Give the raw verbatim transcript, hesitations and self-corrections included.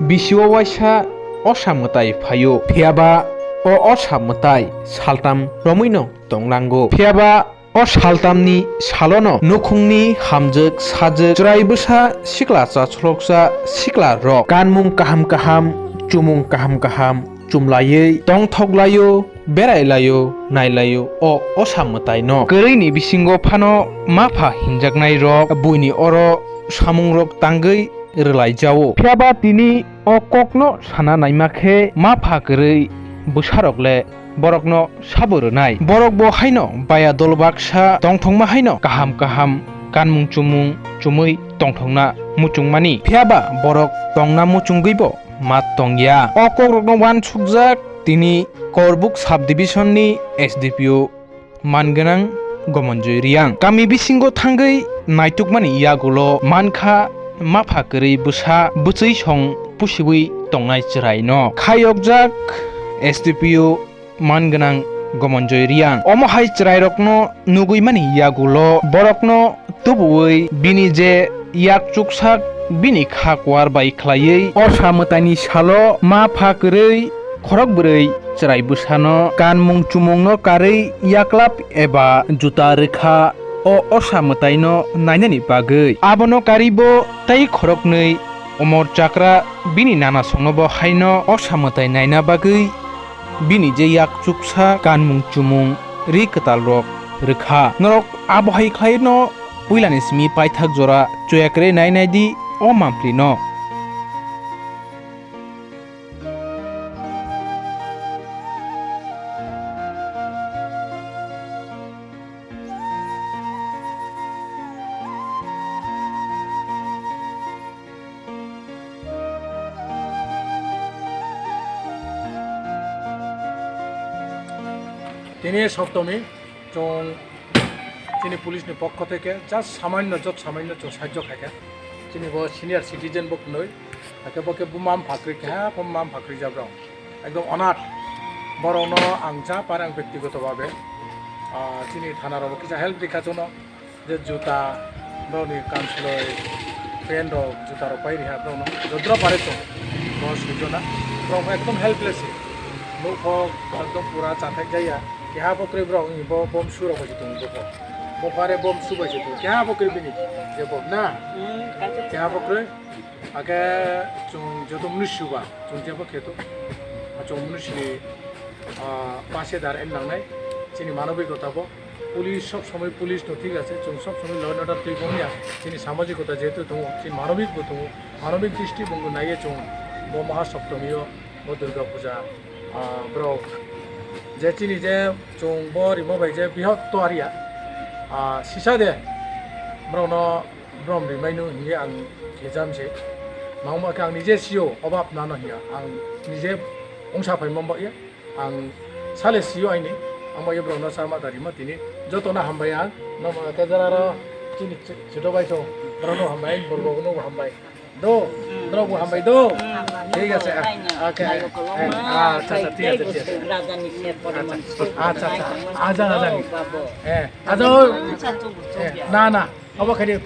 Bisio waisa osa mwtai phaio, phiyaba o osa mwtai saltam romwino tonglango. Phiyaba o saltamni salono nukhungni hamjwk sajwk chwrai bwsa sikla chachloksa sikla rok kanmung kaham kaham, chumung kaham kaham chumlaiwi tongthok laio, berai laio, nai laio o osa mwtai no. Kwrwini bisingo phano mapha hinjaknai rok buini oro samung rok tangwi rwlai jao. Phiyaba tini o kokno sana naima khe mapha kwrwi bwsarok le borokno sabo rwnai. Borok bo haino baya dol baksa tongthokma haino kaham kaham kanmung chumung chumui tongthokna muchungmani. Phiyaba borok tongna muchungwibo ma tongya. O kokrokno uansukjak tini Korbuk Subdivision ni S D P O man gwnang Gomonjoi Riang. Kami bisingo thangwi naitukmani yagulo mankha mapha kwrwi bwsa bwchwi song pusiwi tongnai chwraino. Khayokjak S D P O man gwnang Gomonjoi Riang. Omo hai chwrairokno nugwi mani yagulo borokno tubuwi bini je yak chuksak bini kha kuar bai khlaiwi osa mwtaini salo mapha kwrwi khorok bwrwi chwrai bwsano kanmung chumungno karwi yaklap eba juta rwkha o osa mwtaino nainani bagwi. Abono karwibo tei khoroknwi Omor Chakra bini nana songnobo haino osa mwtai naina bagwi bini je yak chuksa kanmung chumung ri kwtalrok rwkha. Norok abo hai khlaino puilani simi paithak jora chuya kwrwi nai nai di o mampli no. Tini Saptami, chwng chini police ni pokho theke just samanyo, jot samanyo chwng sahajyo khaikha. Chini bo senior citizen bo kwnwi, hakhe bo khe buma bupha kwrwi keha, buma bupha kwrwi jabrao. Ekdom onath. Borokno ang cha par ang bektigoto bhabe, ah, chini thana rok kisa help rikha chwngno. Je juta, borokni kansuloi, pant rok, juta rok pai riha borokno. Jodra pare chwng, bo sujona. Borok ekdom helpless se. Nukho ekdom pura chathai jaya. Keha bo kwrwi borok ni bo bom su rok bai se tongo bo. Bo pare bom su bai se tongo. Keha bo kwrwi bini. Je bo na. Keha bo kwrwi. Ake chwng joto mwnwi suba, chwng jebo kheto. Chwng mwnwi sini, ah, pasedar en nangnai. Chini manobikota bo. Police sob somoi police no thik ase, chwng sob somoi law and order twi bongya. Chini samajikota jehetu tongo, chini manobik bo tongo, manobik dristi bongno naiye chwng bo Mahasoptomio, bo Durga Puja, ah, borok je chini je chwng bo rimo bai je bihot to ariya, ah, sisa de borokno brom rimaino hinwi ang khejam se. Mangma khe ang nije sio obab nano hiya, ang nije ongsa phaima baiya. Ang sale sio aini, ang bai borokno sama dari ma tini. Jotono hambai ang, nomo khe jara ro chini ch-, chito bai song, borokno hambai, borokno hambai. Do, borokbo hambai do. Thik ase, ah, okay, eh, eh, ah, acha, acha, thik ase, thik ase. Acha, acha, acha, acha. Eh, acha. Eh, na, na, obo khe di.